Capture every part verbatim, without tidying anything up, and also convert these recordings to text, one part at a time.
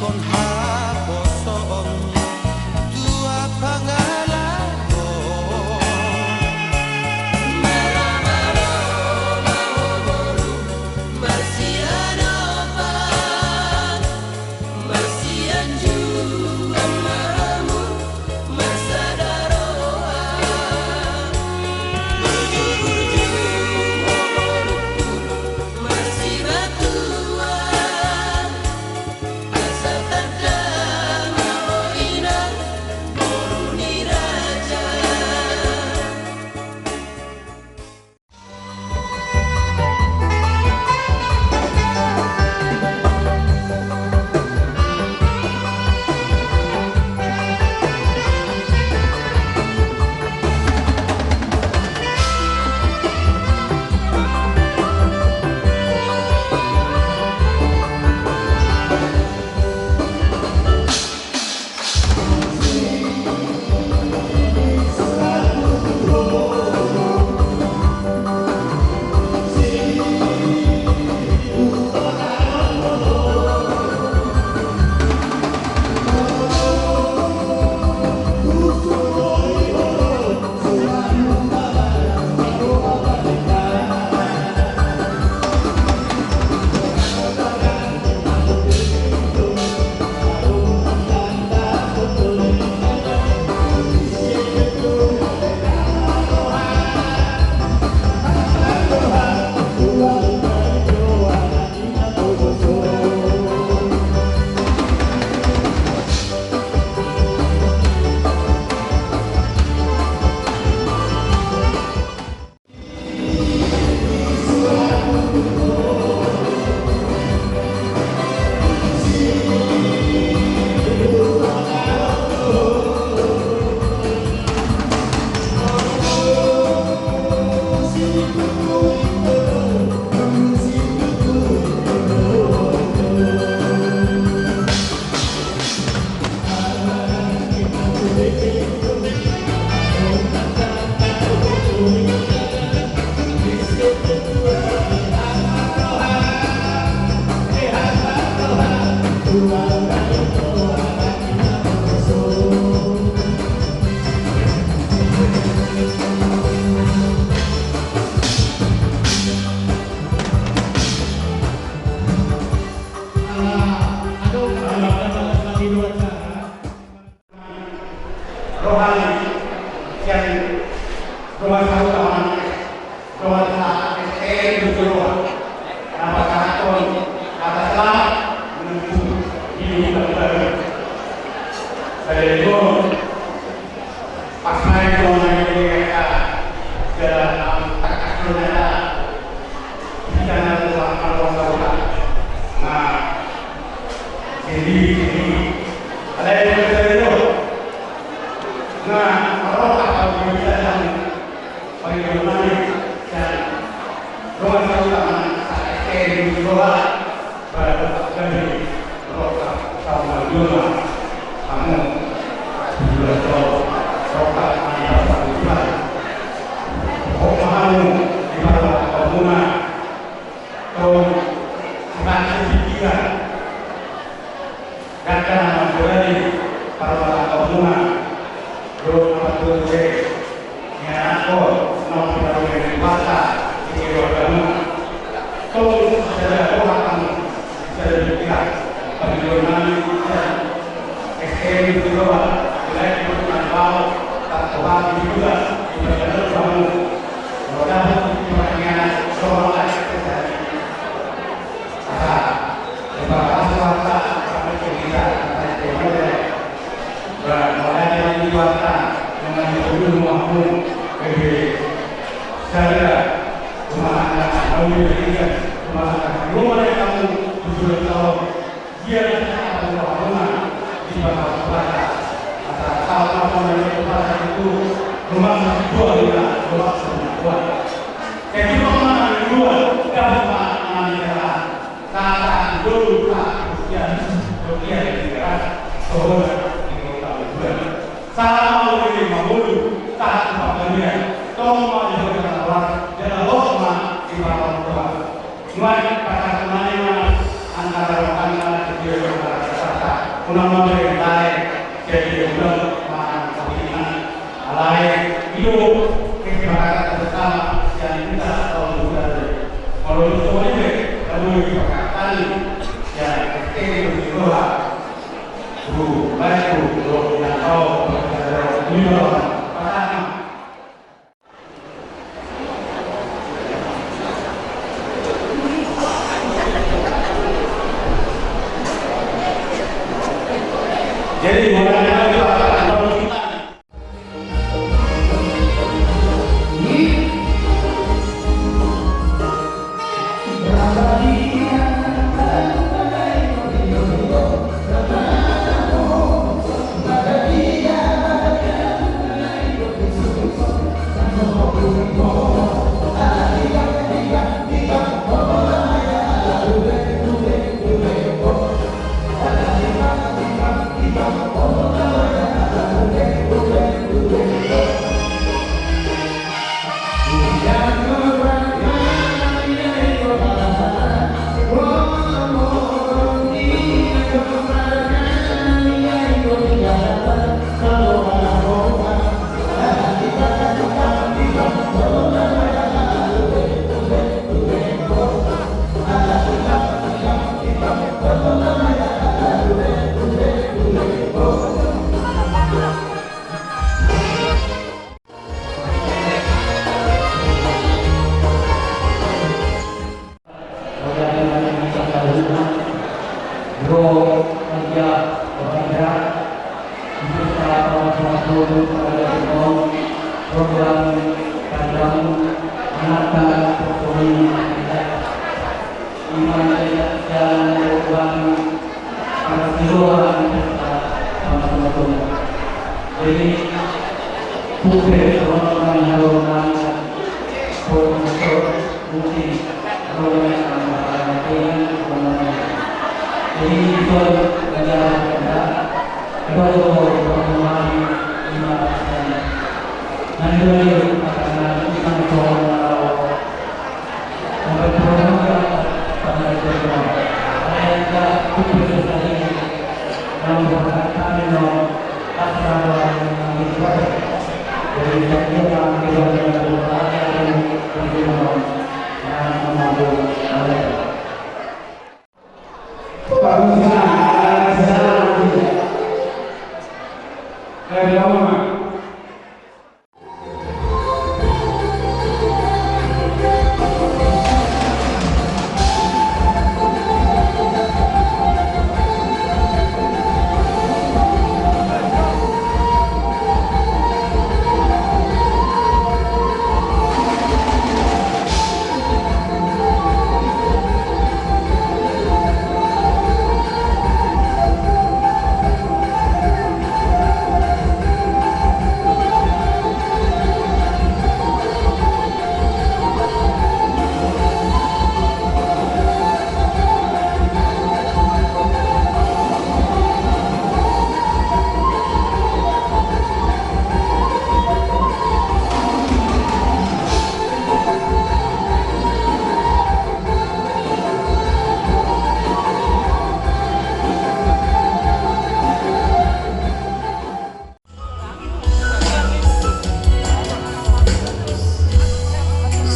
Haposoon tu pangalaho. Marsiadopan, marsianjuan ma hamu, marsada roha, burju-burju ma borungku, marsibatuan. Asa tanda ma ho inang boru ni raja. Rohani sian dongan sahuta manang dongan sa-S T M di Soloa na pasahathon hata selamat menempuh hidup yang baru. Sadari on, pas naik dongan na di Soloa, dalam takkas dongan na Hita na ro marroha sahuta. Nah, jadi, jadi, alai di bagasan i do, nah, marroha sahuta, panggilan nami, dan dongan sahuta, nah, S T M di Soloa, pada tempat kami. Ro ma, ro ma, ro ma. Hamu, ro ma, ro ma. Ro ma, ro ma. Ro ma hamu di parrohahonmuna. Tong, semangat pikiran. Gantana manjalani parrohahonmuna. Ro ma, ro ma. Ia, oh, naung pinarungen ni Tuhanta di keluargamuna. Tong sada roha hamu, sada pikiran, panggilan nami, dan S T M di Soloa, wilayah Kecamatan Bau, tak Tuhan di juga, di bagian hamu. Mudah-mudahan di pertanian, roha terjadi. Asa, di bagasan Tuhanta, sampai ke kita, sampai ke kita. Ba, mauliate ma di Tuhanta, manang di pudun ma hamu, ebe, sada, rumah tangga, nauli berikan, rumah tangga, rumah tangga hamu, tujuh tahun, dia na sahata rumah, di bagasan Tuhanta, asa, tahu apa namanya Tuhanta itu, rumah sakit dua, rumah sakit dua. Jadi, rumah tangga dua, dapat ma, mana Sahat tu jolo, sahat tu sian, tu sian di darat, sohot di kota Tuban. Sahat ma mangolu, mangolu, sahat tu panggabean, tong ma di bagasan lawas, jala horas ma di parrohahon. Nuaeng pasahaton nami ma antara rohana, di antara Jakarta, Nama mereka, jadi orang mana kepentingan alai itu kesepakatan bersama yang kita tahu juga. Kalau itu boleh, kalau kesepakatan ya, ini berdoa. Tuh, baik tuh, kalau yang tahu, kalau kita ada di bawah, pertama. Jadi, mulai dari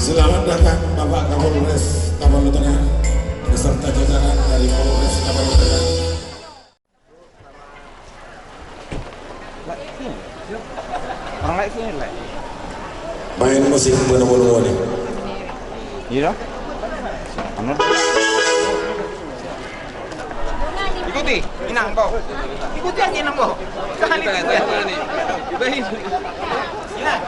Selamat datang Bapak Kapolres Tabalutengan beserta jajaran dari Polres Tabalutengan. Orang lain sini, lain. Main musik bonobono ni. Iya. Anu. Ikuti, Inang, Bo. Ikuti aja, Inang, Bo. Jangan ikuti. Inang.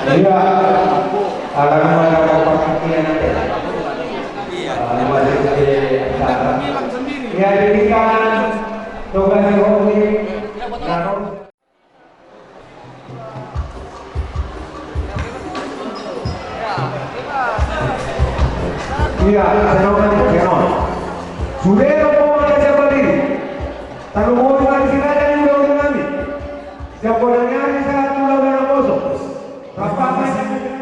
Iya, ada nama ada perhatian ada. Ya, demikian tugas hobi. Iya, senang, senang. Sude romo ma siapa diri? Tarlumobi ma di si raja ni ulaon nami. Siapa daniari sahat ulaon na poso. Rapa ma siapa diri?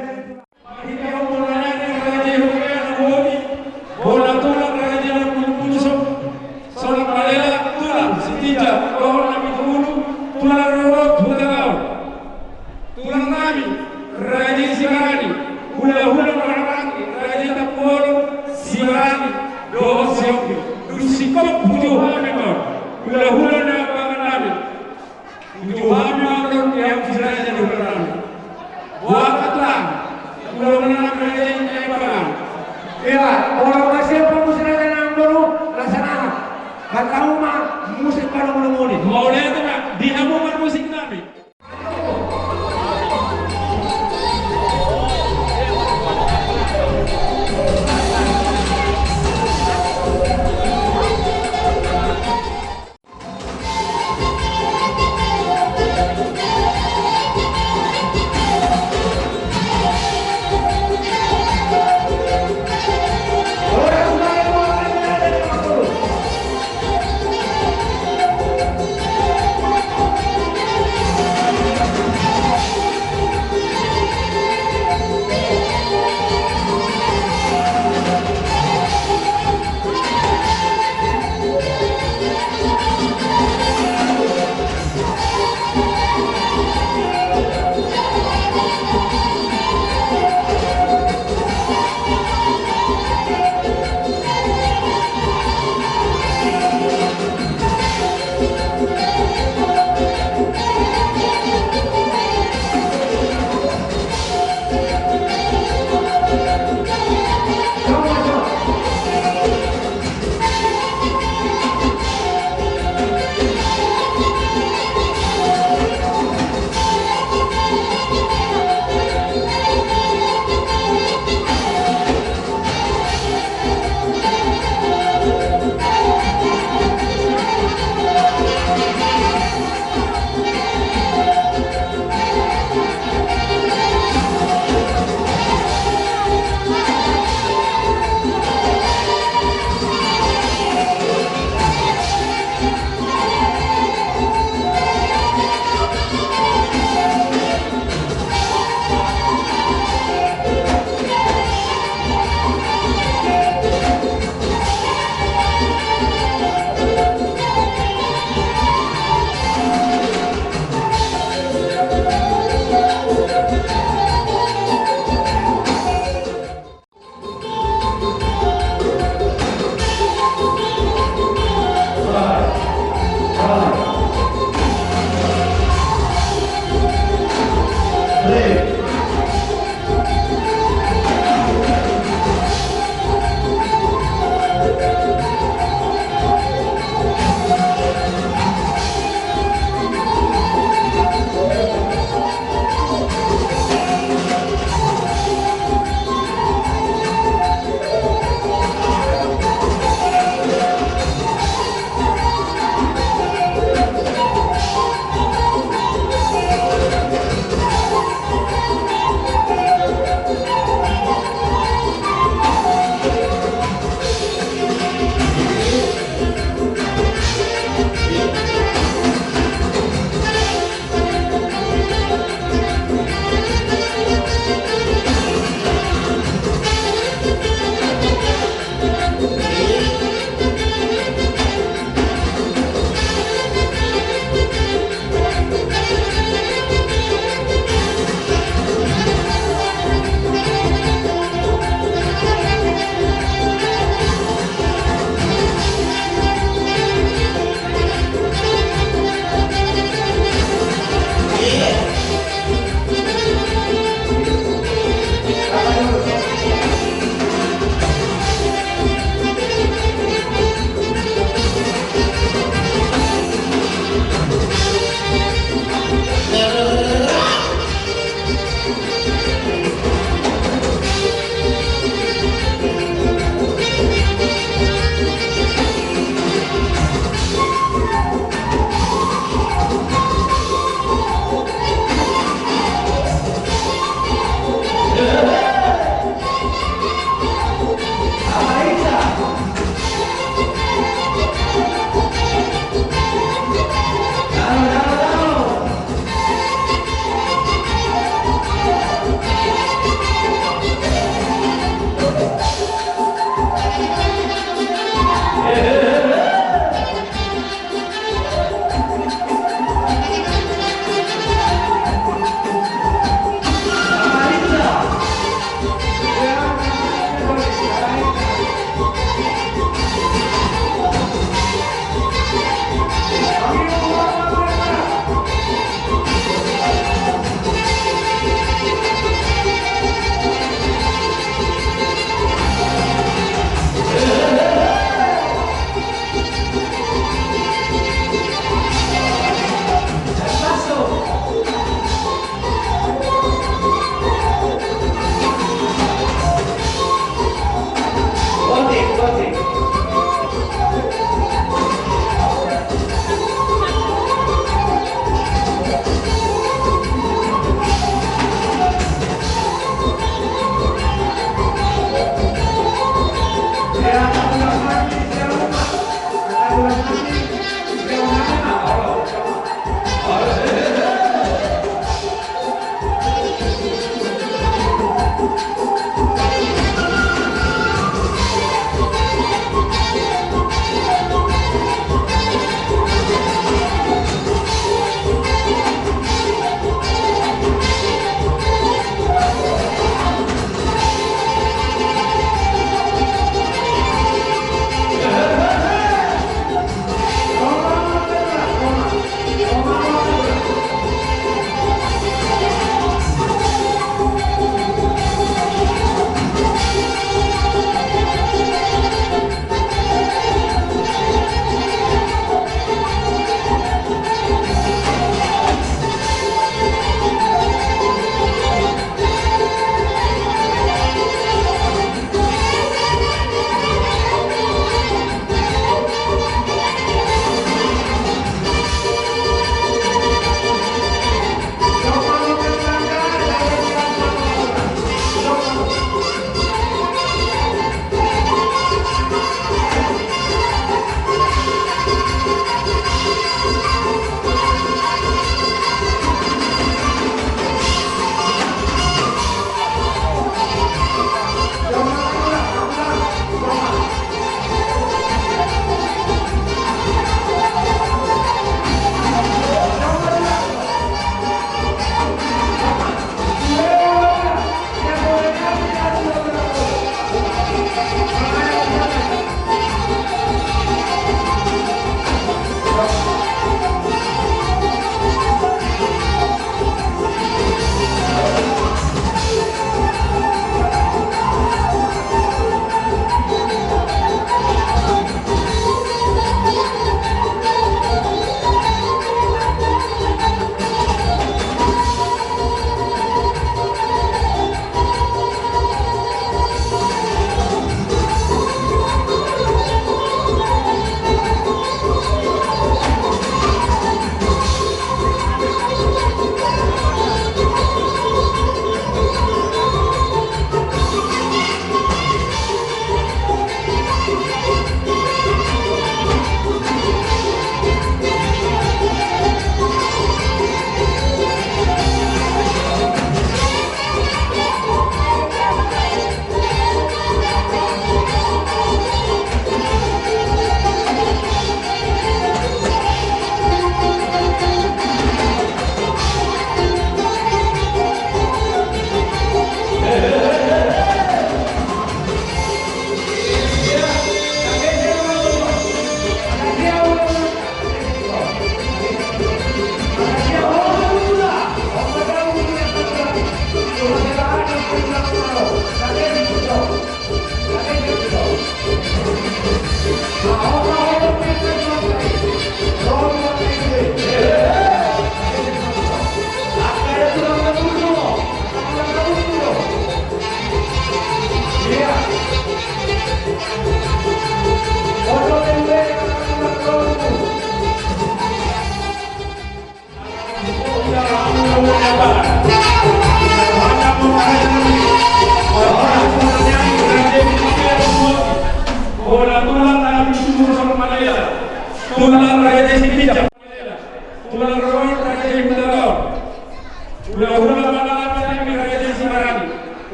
Marhite on bona ni raja i, bona tulang raja i na pulu-pulu so, sonang malela tulang Sitinjak dohot na pitu ulu, tulang rorot Hutagaon. Tulang nami raja i Sibarani, hulahula marhahaanggi raja i Tampubolon, Sibarani dohot Sihombing. Dung singkop hujohu hami ma on hulahula ni amang nami. Hujohu hami ma on di hamu si raja ni huta nami. Boha ma tulang, ulaon nami raja i na i pangan. Iya, olo ma sian hamu si raja nami boru, laksanakan. Kan hamu ma musik palomo-lomo i. Mauliate ma di hamu marmusik nami.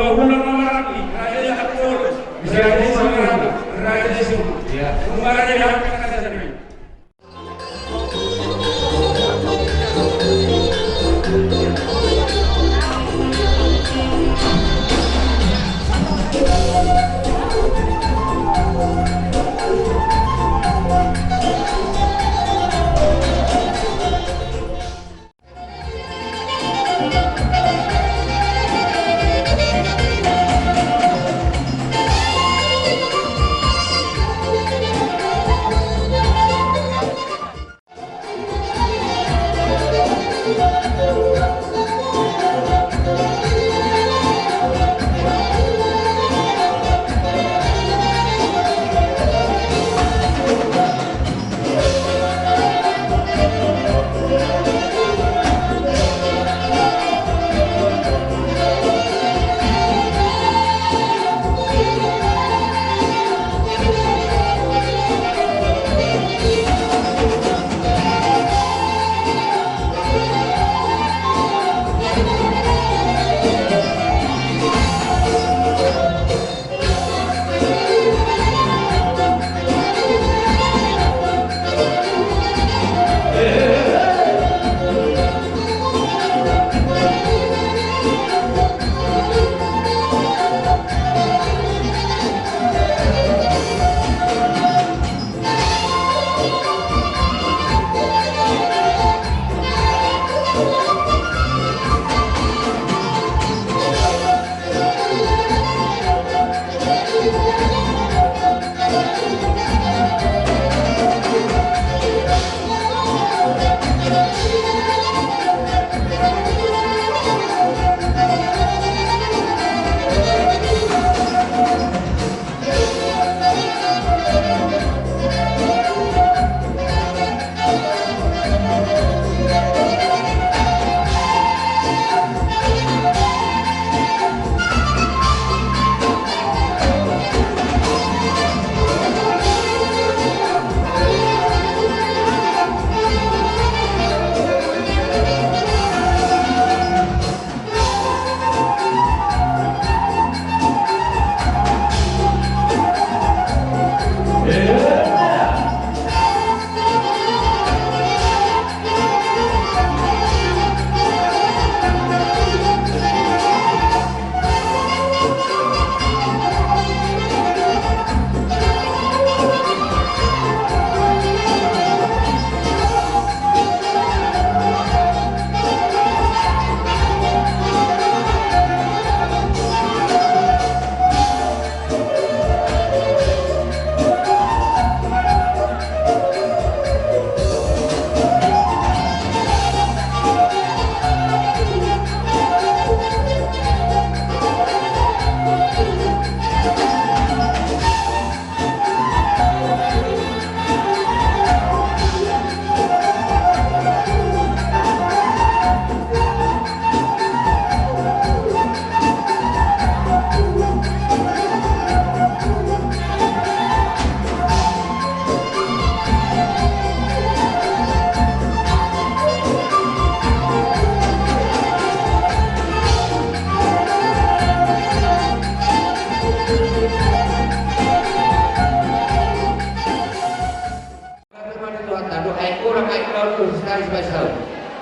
Ulang na maranggi, raja ni Hatubolus, raja ni Samarana, raja ni Sumba. Ia. Umbaran ni hami na kasari.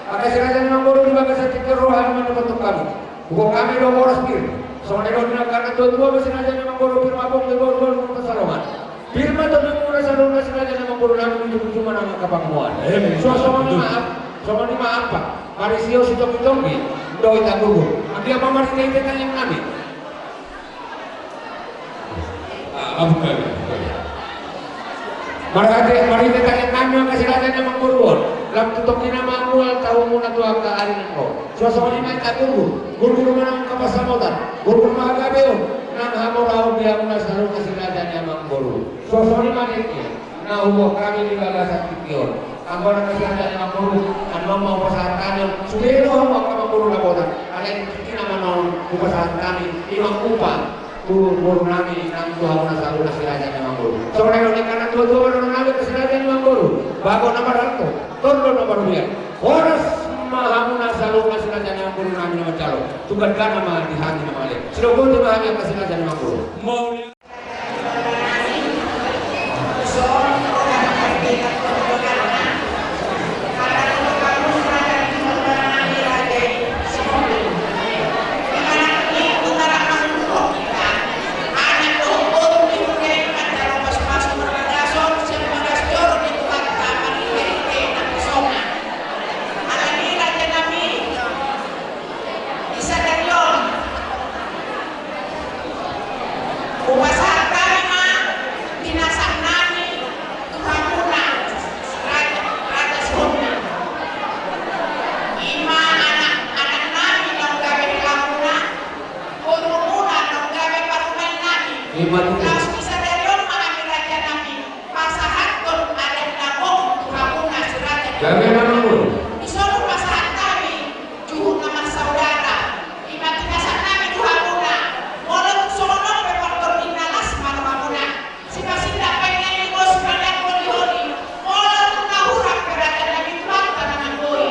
Angka si raja ni amangboru, di bagasan tingki on roha ni mandokhon hami. Huboan hami do horas pir. Songon i do di angka na tuatua ma si raja ni amangboru, pir ma pongki, boru, boru ma pansalongan. Pir ma tondimuna saluhutna si raja ni amangboru nami, di ujung-ujung ma nang angka pangomoan. Songon i ma, songon i ma ampa. Marisio sitonggi-tonggi do hita gurgur. Anggiat ma marhite-hite tangiang nami. Marhite, marhite tangiang nami angka si raja ni amangboru on, lam tu tonggi na mamual taumuna tu angka ari na ro. Songon i ma hita gurgur, gurgur ma nang angka pansamotan, gurgur ma hagabeon, nang hamoraon di hamuna saluhutna si raja ni amangboru. Songon i ma di angka na huboan hami di bagasan tingki on. Angka na si raja ni amangboru, annon ma hupasahat hami on, sude do hamu angka amangboru dapotan, alai di tingki na manon hupasahat hami, ima upa tu boru nami nang tu hamuna saluhutna si raja ni amangboru. Songon i do di angka na tuatua ma dohonon nami tu si raja ni amangboru. Bagot na marhalto, tondo na marhobas. Horas. Ma hamuna saluhutna si raja ni amangboru nami na manjalo. Tugan gana ma di hami na mangalean. Sidok boti ma hami angka si raja ni amangboru. Di sadari on hupasahat hami ma di nasang nami tu hamuna raja, raja Sihombing. I ma anak, anak nami naung gabe helamuna, borumuna naung gabe parumaen nami. I ma tutu. Laos di sadari on ma hami raja nami pasahathon adat na gok tu hamuna si raja. Gabe na mangolu. Dison hupasahat hami juhut na marsaudara. I ma tinasam nami tu hamuna. Molo tung songon on pe pargonsi na las ma rohamuna. Sipasindak paindahan ni bosi, paindahan holiholi. Molo tung na hurang pe raja nami, Tuhanta na manggohi.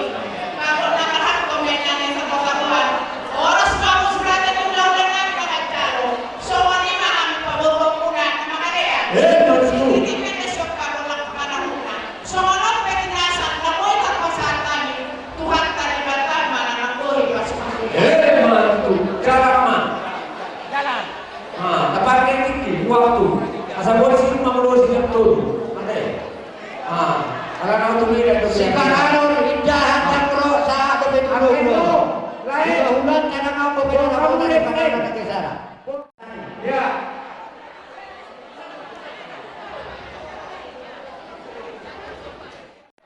Bagot na marharga ma inna ni sataotaoan. Horas ma hamu raja ni hulahula nami na manjalo. Songon i ma hami pamoruonmuna na mangalean. Emma tutu. Sititi pe na siop hamu na manahuna. Songon on pe tinasam na boi tarpasahat hami, Tuhanta Debata ma na manggohi pasupasu. Emma tutu. Jalan ma. Jalan. Ah, tapakai tingki waktu. Asa boi sidung mangolosi siap tolu. Ate. Ah, ala na utu mira tu siapa? Siapa anu indah hantam ro sa dope dulu. Lain. Hulahula tanang au dope na. Kamu na dek, dek. Ya.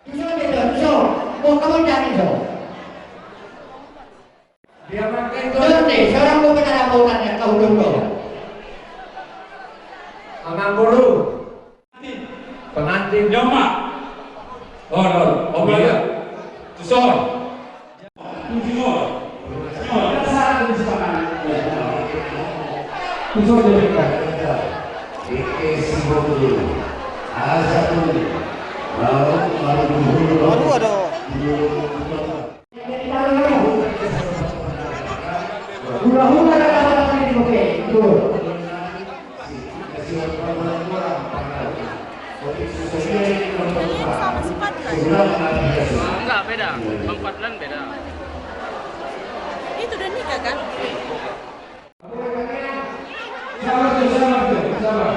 Tuson, tuson, tuson. Mau kamu dari tuson. Dia makan tuson nih, seorang mau kena laporan yang kau dulu. Amang guru. Pengantin. Joma. Oh, oh, oh, iya. Tuson. Aduh, aduh. Hula-hula na dapat ini, oke, betul. Enggak, beda. Empat bulan beda. Itu udah nikah, kan? Sabar, sabar, sabar.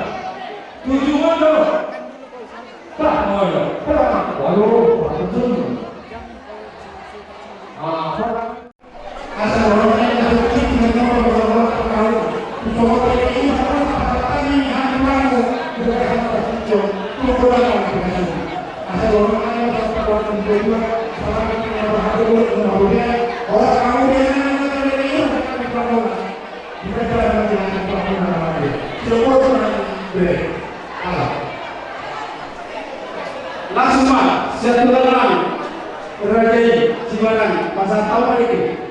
Tujuh motor. Pak, motor. Pak, waduh, waduh. Ah, Pak. Langsung ma, siap tulang nami, raja i, Simanang, pasahat au ma dengke.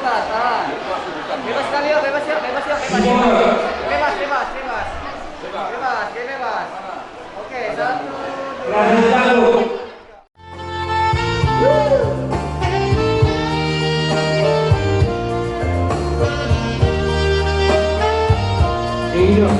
Bebas, ah. Bebas sekali, yo, bebas, yo, bebas, yo, bebas. Bebas, bebas, bebas. Bebas, ya, bebas. Oke, satu, dua. Iya.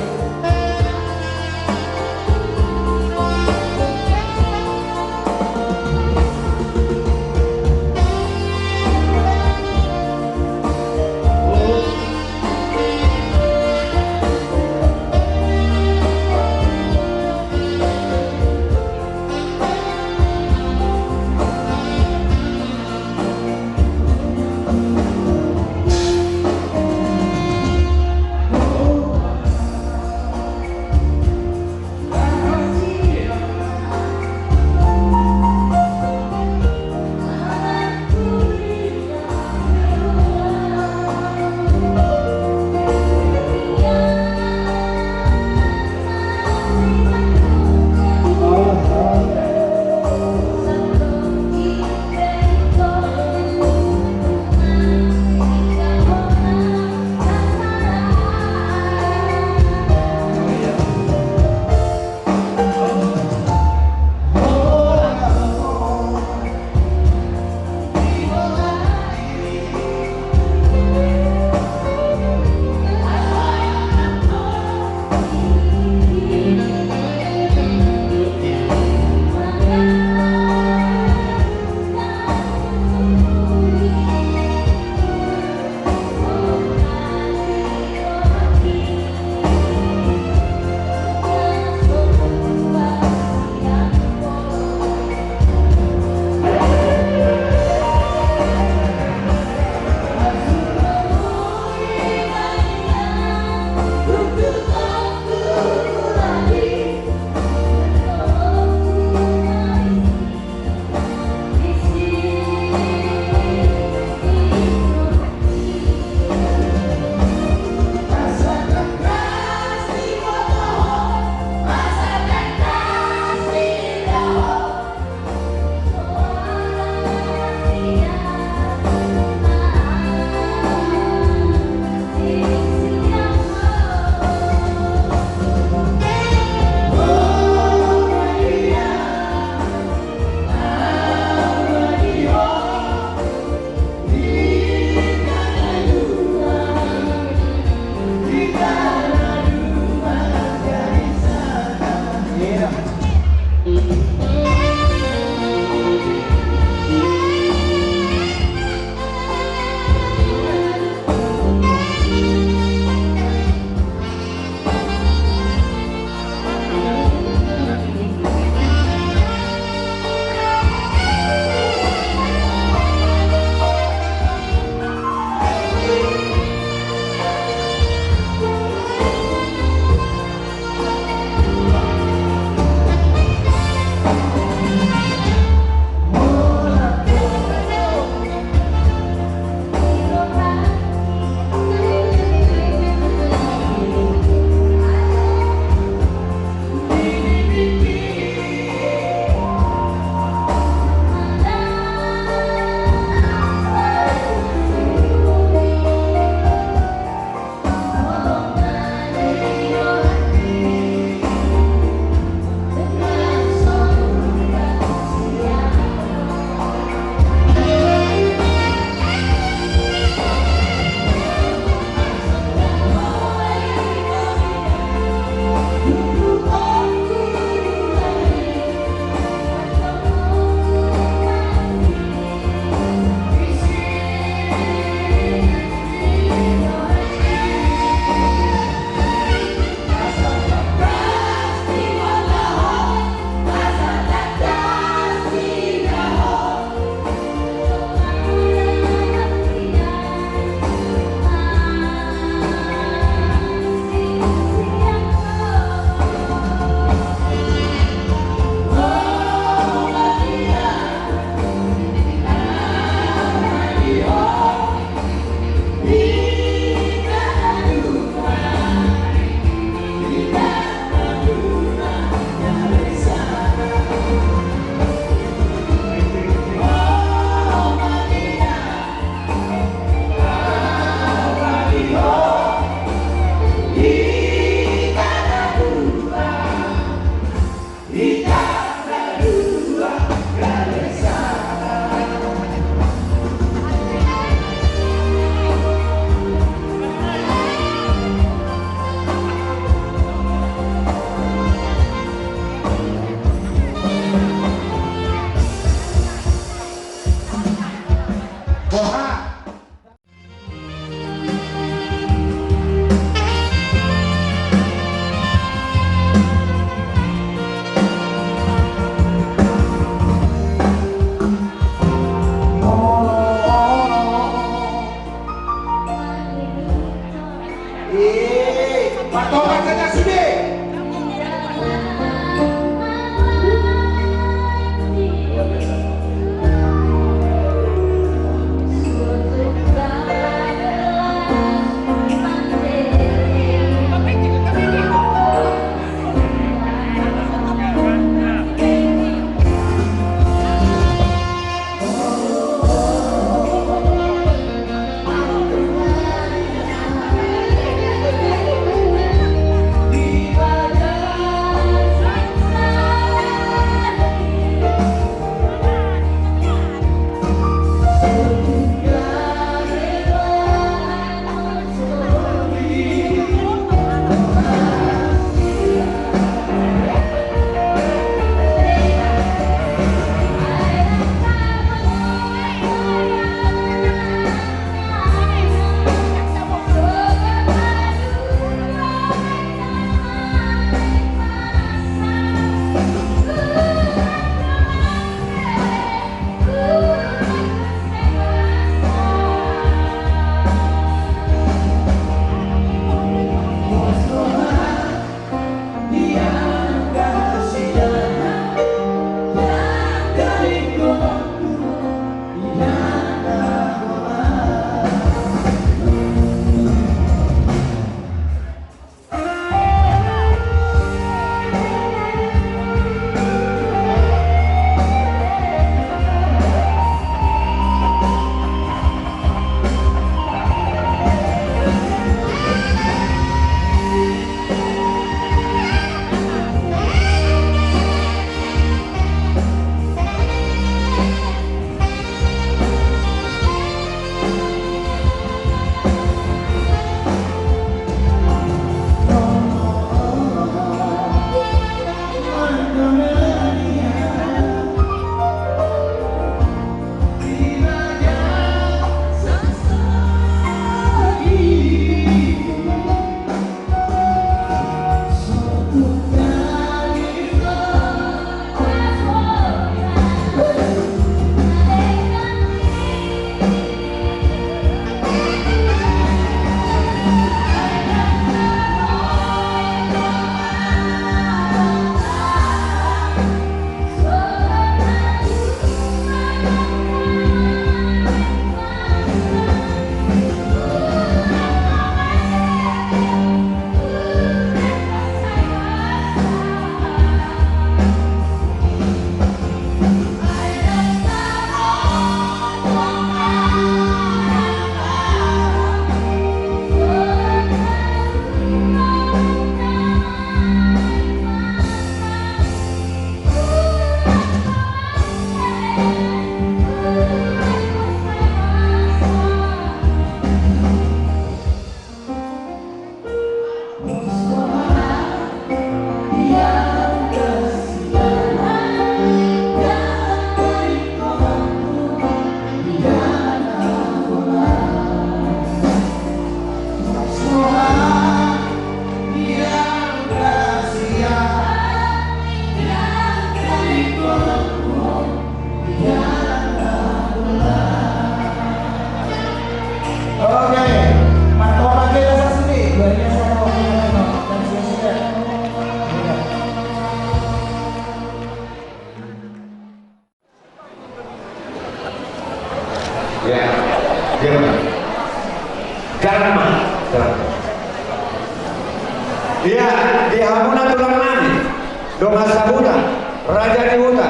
Raja ni huta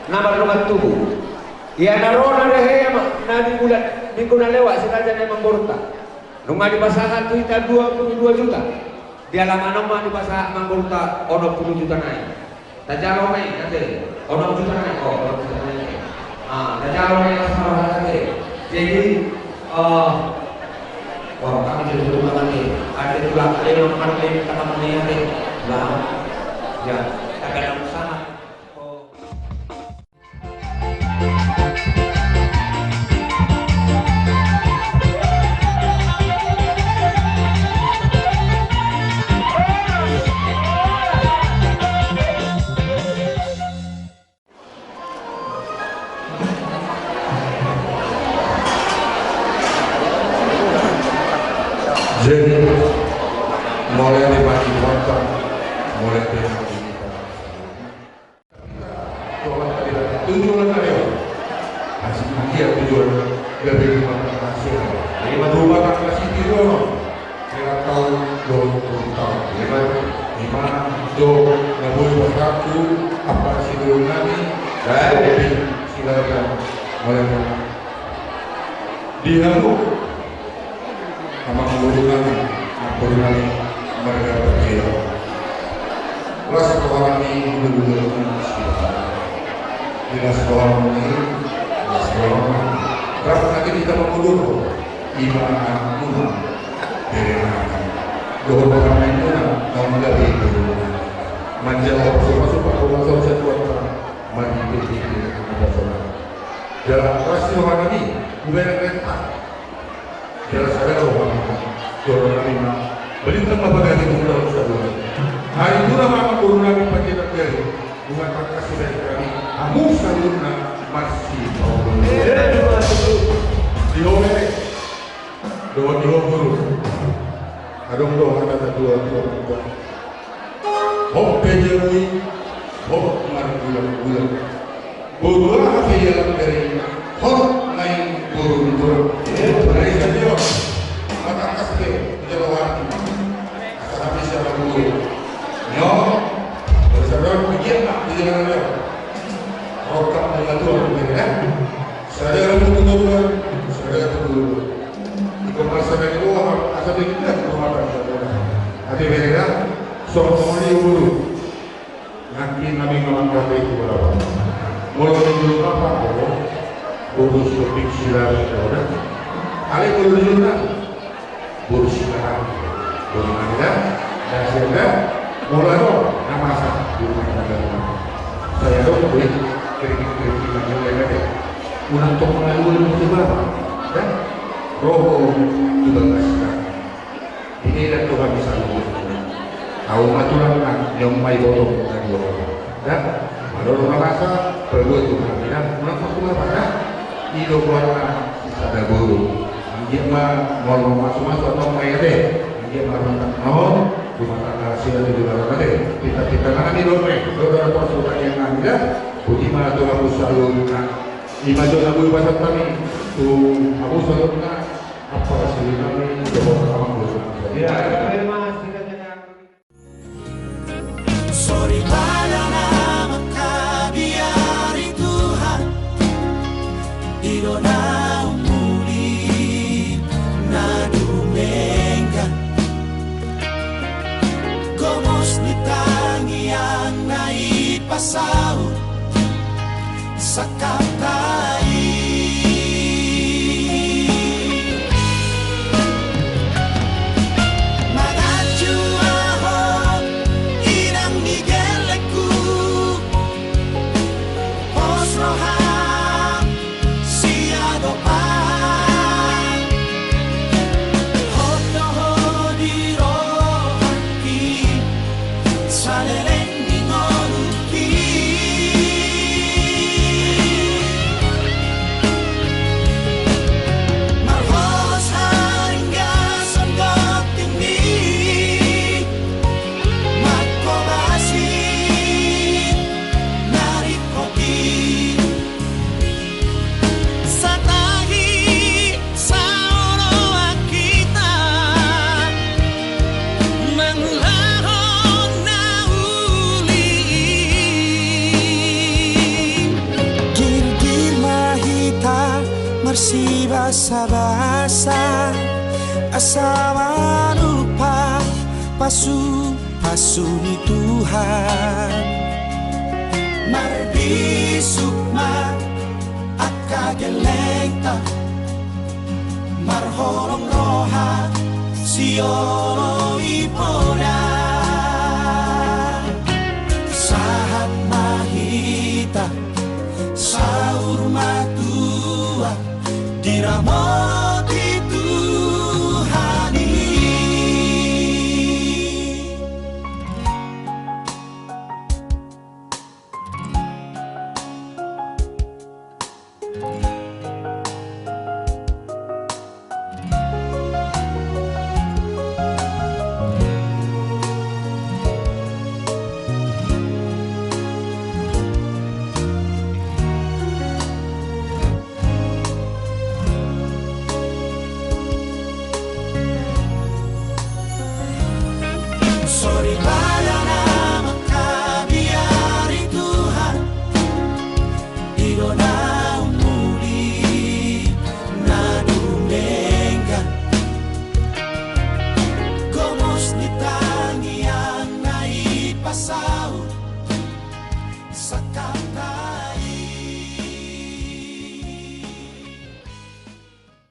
na mardongan tubu. Ia na ro na dehe na di bulan minggu na lewat si raja na mamborunta. Nunga dipasahat tu hita dua pulu dua juta. Di alaman on ma dipasahat mamborunta onom pulu juta nai. Tajalo ma i ate, onom juta nai, o, onom juta nai. A, tajalo ma i las ni roha ate. Jadi, e, o, kami jadi rumah ate. Ate tulang, ate rumah ate, kita mana ate? Lah, ya, tapi ada usaha. O. Jadi, mauliate ma di Tuhanta, mauliate ma di hita. Tujuan na dia. Asing dia tujuan. Gabe rumah tangga sehat. Rumah tangga sitio. Sehat tahun dua puluh tahun. Ima, ima do na boi pasahat tu ampara sidung nami. Baik. Silakan. Mulai. Di hamu. Amang guru nami, ampun nami, marga Pajero. Las roha nami, guru-guru nami, siapa? Di las roha nami, las roha nami. Rap nanti kita mangudurhon, ima anakmuna, bere nami. Dohot panganmuna, naung gabe guru nami. Manjalo pasu-pasu, pasu-pasu, satuan, manjalo, manjalo, manjalo. Jala las roha nami, guru nami, renta. Jala sada do hami, jolo nami ma. Balintang ma pagari tu hita on sadua. Ai guru ma guru nami pake nagari. Bunga tangkas sibaen hami. Hamu saluhutna marsipaulu. Di ho bere. Dohot di ho guru. Adong do hata na tua-tua. Hot pe jabu i, hot margulang-gulang. Boru aha pe ia lambere i, hot naeng boru ni tulang. Barisan ni on, matangkas pe di jolo hami. Asa hami sian na boru. Nyo, barisan ni on, pikian ma di jolo hami. Rokam ni na tua lambere i. Sadara tu tulang, sadara tu tulang. Iko masa na iko, asa pe kita di rumah tangga. Ate bere da, songon i boru. Nangkin nami mamangkate tu balabang. Molo di julu apa, boru? Boru si Opik Silaban, ya udah. Ale boru di julu na. Boru Silaban. Boru nami da. Da sian da. Molo adong na masa di rumah tangga. Sai adong do i kerikil-kerikil na nilai na de. Unang tong mangalualu tu baba. Ya. Roho tu bagas na. Ini dah Tuhan bisa luhut. Au ma tulang na nyom mai botong na dua. Dah, molo na masa, perlu Tuhan bilang, ulang waktu apa dah? Ido buat na sada boru. Anggiat ma molo masuk-masuk atau mai ade. Anggiat ma rumah tangga non, rumah tangga sila tu juga ade. Kita-kita mana ni dope, dope na porsu tadi yang nami dah. Puji ma Tuhan bisa luhut na. Ima jo na boi pasahat hami tu hamu saluhutna. Apa sih nami coba sama dulu. Ya, terima kasih. Soripada na mangkabiari Tuhan, i do na umuli na dumenggan. Gomos ni tangiang na ipasaut sangkapta i. Manganju ahu inang ni gellengku, pos roham siadopan. Hot do ho di rohangki, saleleng ni ngolungki. Sibasabasa asa manumpak pasupasu ni Tuhan. Marbisuk ma angka gellengta, marholong roha sioloi poda. Sahat ma hita saur matua, diramoti Tuhan i. Soripada na mangkabiari Tuhan, i do na